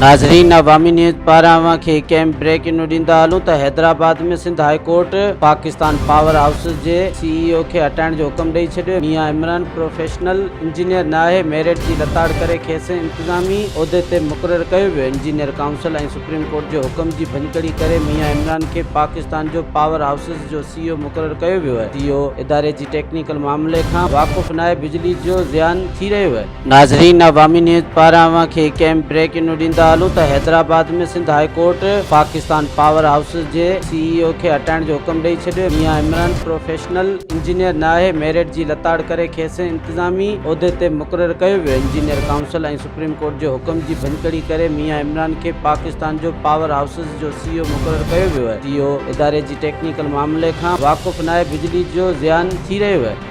ناظرين عوامي نيوز پاران اوهان کي هڪ اهم بريڪ انو ڏيندا هلون ته Hyderabad ۾ Sindh high court Pakistan power houses جي سي اي او کي هٽائڻ جو حڪم ڏئي ڇڏيو، ميان عمران پروفيشنل انجنيئر ناهي، ميرٽ جي لتاڙ ڪري کيس انتظامي عهدي تي مقرر ڪيو ويو، انجنيئر ڪائونسل ۽ سپريم ڪورٽ جي حڪم جي ڀڃڪڙي ڪري ميان عمران کي پاڪستان جو پاور هائوسز جو سي او مقرر ڪيو ويو آهي، سي او اداري جي ٽيڪنيڪل معاملي کان واقف ناهي، بجلي جو زيان ٿي رهيو آهي. ناظرين عوامي نيوز پاران اوهان کي هڪ اهم بريڪ انو ڏيندا هلون ته Hyderabad ۾ Sindh high court Pakistan power houses جي سي اي او کي هٽائڻ جو حڪم ڏئي ڇڏيو، ميان عمران پروفيشنل انجنيئر ناهي، ميرٽ جي لتاڙ ڪري کيس انتظامي عهدي تي مقرر ڪيو ويو، انجنيئر ڪائونسل ۽ سپريم ڪورٽ جي حڪم جي ڀڃڪڙي ڪري ميان عمران کي پاڪستان جو پاور هائوسز جو سي او مقرر ڪيو ويو آهي، سي او اداري جي ٽيڪنيڪل معاملي کان واقف ناهي، بجلي جو زيان ٿي رهيو آهي.